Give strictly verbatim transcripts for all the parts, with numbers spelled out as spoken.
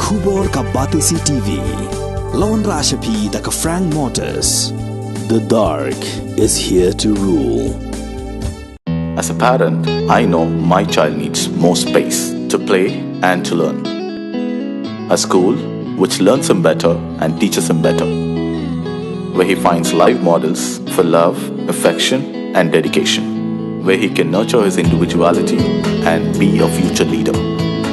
Khubor ka Batesi T V. Lawan Rashapi da ka Frank Motors. The dark is here to rule. As a parent, I know my child needs more space to play and to learn. A school which learns him better and teaches him better, where he finds live models for love, affection, and dedication, where he can nurture his individuality and be a future leader.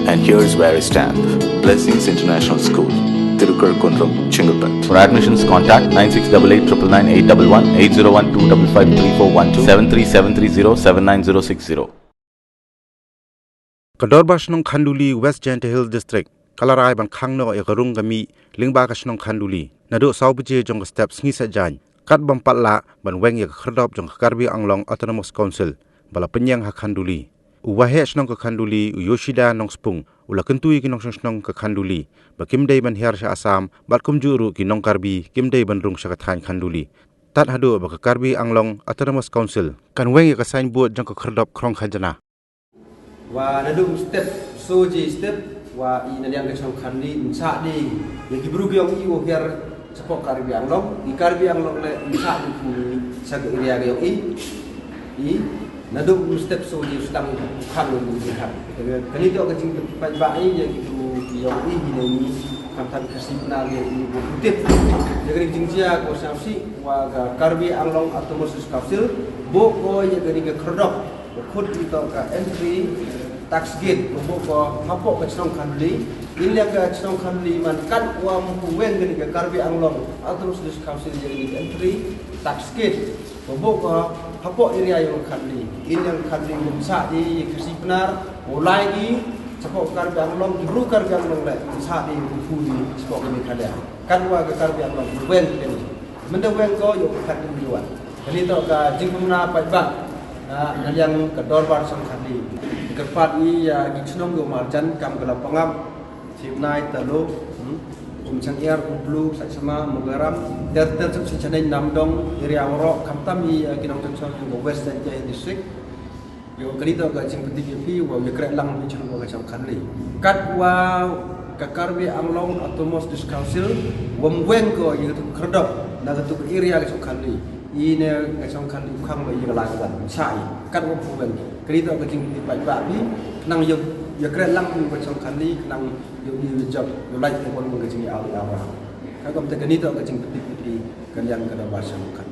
And here's where I stand. Blessings International School, Tirukar Kundrum, Chengalpet. For admissions, contact nine six double eight triple nine eight double one, eight zero one two double five three four one two, seven three seven three zero seven nine zero six zero. Ka Dorbar Shnong Khanduli, West Jaintia Hills District, ka la rai ban khang noh ïa ka rung ka mih lyngba ka shnong Khanduli naduh saw baje jong ka step sngi Saitjaiñ, kat bym pat lah ban weng ïa ka khyrdop jong ka Karbi Anglong Autonomous Council ba la pynïeng ha Khanduli. U Waheh Shnong ka Khanduli, u Yoshida Nongspung, u la kyntu ïa ki nongshong shnong ka Khanduli ba kim dei ban hiar sha Assam, bad kumjuh ruh ki nong Karbi kim dei ban rung sha ka thaiñ Khanduli, tad haduh ba ka Karbi Anglong Autonomous Council kan weng ïa ka signboard jong ka khyrdop khrong khajna. Wa naduh step, soji step, wa i na liang ka shnong Khanduli, ym sah de ïa ki bru ki ong i wa hiar shapoh Karbi Anglong, i Karbi Anglong leh ym sah de ki sha ka area ka ong i. I naduh step soji sdang i khang i khang. Kane toh ka jingpynpaw ba i ïa ki bru ki ong i hi na i, khamtam ka sipna ïa i bu tip. Ïa kane jingjia ko sngewsih wa ka Karbi Anglong Autonomous Council buh ko ïa kane ka khyrdop. Ba khot ïa ka entry tax gate, ba buh ko hapoh ka shnong Khanduli. I liang ka shnong Khanduli man kat wa ym pu weng kane ka Karbi Anglong Autonomous District Council ïa kane ka entry tax gate, ba buh ko hapoh area ïa ka Khanduli. I liang Khanduli ym sah de ïa ka sipna, u lai ki shapoh Karbi Anglong, ki bru Karbi Anglong leh ym sah de ïa u pu ni shapoh kane ka liang. Kat wa ka Karbi Anglong ym weng kane. Mynta weng ko ïoh ka khat kum ïoh. Kane toh ka jingpynbna paidbah na liang ka dorbar shnong Khanduli. Kyrpad ïa ki chnong ïoh marjan kam ka Lapangap, Sibnai, Talo, hmm, Umshangiar, Umplu, Saitsama, Mugaram, ter ter suk Sichaneng, Namdong, area Warok, khamtam ïa ki nongchong shnong ka West Jaintia District. Ïoh kane toh ka jingpyntip ïa phi wa ïa kreh lang phi chang wa ka shnong Khanduli. Kat wa ka Karbi Anglong Autonomous District Council wam weng ko ïa ka tu khyrdop na ka tu area ka shnong Khanduli. I ne ka shnong Khanduli khang ba ïa ka la ka ban sa i. Kat wa wam weng. Kane toh ka jingpyntip ba ba phi nang ïa ïa kreh lang phi wa ka shnong Khanduli nang ïa ïa jop ïa lai ka wan ka jingïa aw ïa aw. Ka kam te kane toh ka jingpyntip phi ka liang ka da ba shnong Khanduli.